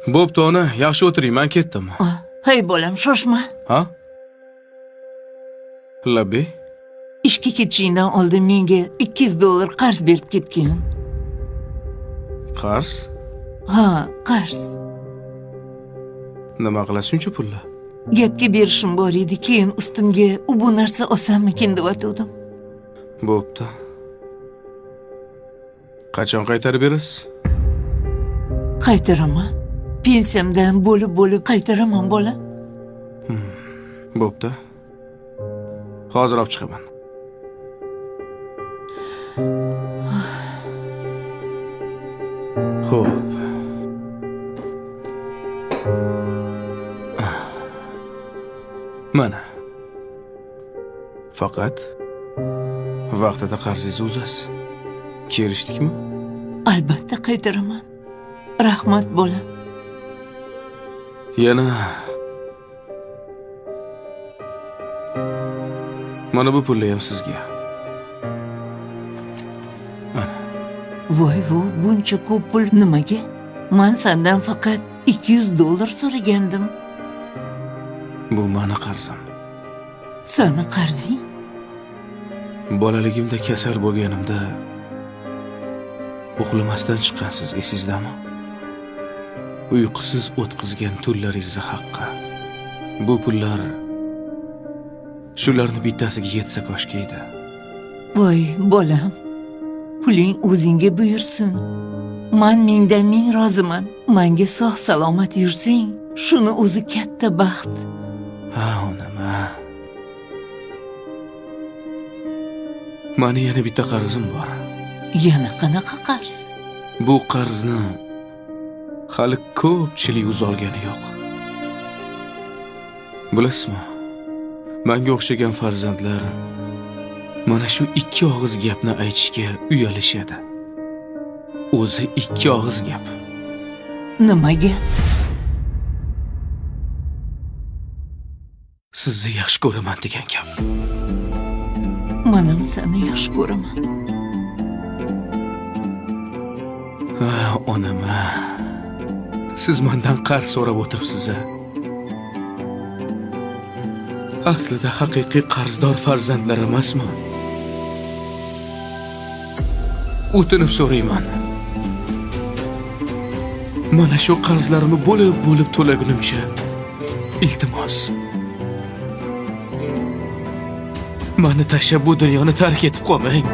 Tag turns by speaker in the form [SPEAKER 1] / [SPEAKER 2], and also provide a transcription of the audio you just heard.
[SPEAKER 1] Bo'pti ona, yaxshi o'tiring, men ketdim.
[SPEAKER 2] Hey bolam, shoshma.
[SPEAKER 1] Ha? Labbay.
[SPEAKER 2] Ishga ketishingdan oldin menga $200 qarz berib ketgin.
[SPEAKER 1] Qarz?
[SPEAKER 2] Ha, qarz.
[SPEAKER 1] Nima qilasiz shuncha pulni?
[SPEAKER 2] Gapga berishim bor edi, keyin ustimga u bu narsa olsammikin deb atuvdim.
[SPEAKER 1] Bo'pti. Qachon qaytarib berasiz?
[SPEAKER 2] Qaytaraman. Pensiyamdan bo'lib-bo'lib qaytaraman, bola.
[SPEAKER 1] Bo'pti. Hozir olib chiqaman. Xo'p. Mana. Faqat vaqtida qarzingizni uzasiz. Kelishdikmi?
[SPEAKER 2] Albatta qaytaraman. Rahmat, bola.
[SPEAKER 1] Yana mana bu pulni ham sizga. Mana.
[SPEAKER 2] Voy voy, buncha ko'p pul nimaga? Men sendan faqat $200 so'ragandim.
[SPEAKER 1] Bu meni qarzim.
[SPEAKER 2] Sani qarzing?
[SPEAKER 1] Bolaligimda kasal bo'lganimda uxlamasdan chiqqansiz, esingizdami? Uyqusiz o'tkazgan tunlaringizni haqqi. Bu pullar shularni bittasiga yetsa koshki edi.
[SPEAKER 2] Voy bolam, puling o'zingga buyursin. Man mingdan ming roziman. Menga sog' salomat yursang, shuni o'zi katta baxt.
[SPEAKER 1] Ha, onam, ha. Mani yana bitta qarzim bor.
[SPEAKER 2] Yana qanaqa qarz?
[SPEAKER 1] Bu qarzni hali ko'pchilik uzolgani yo'q. Bilasizmi? Menga o'xshagan farzandlar mana shu ikki og'iz gapni aytishga uyalishadi. O'zi ikki og'iz gap.
[SPEAKER 2] Nimaga?
[SPEAKER 1] Sizni yaxshi ko'raman degan gap.
[SPEAKER 2] Manam seni yaxshi ko'raman.
[SPEAKER 1] Ha, onam, ha. Siz mendan qarz so'rab o'tiribsiz. Aslida haqiqiy qarzdor farzandlar emasmi? O'tinib so'rayman. Mana shu qarzlarimni bo'lib-bo'lib to'lagunimcha, iltimos. Meni tashlab bu dunyoni tark etib qolmang.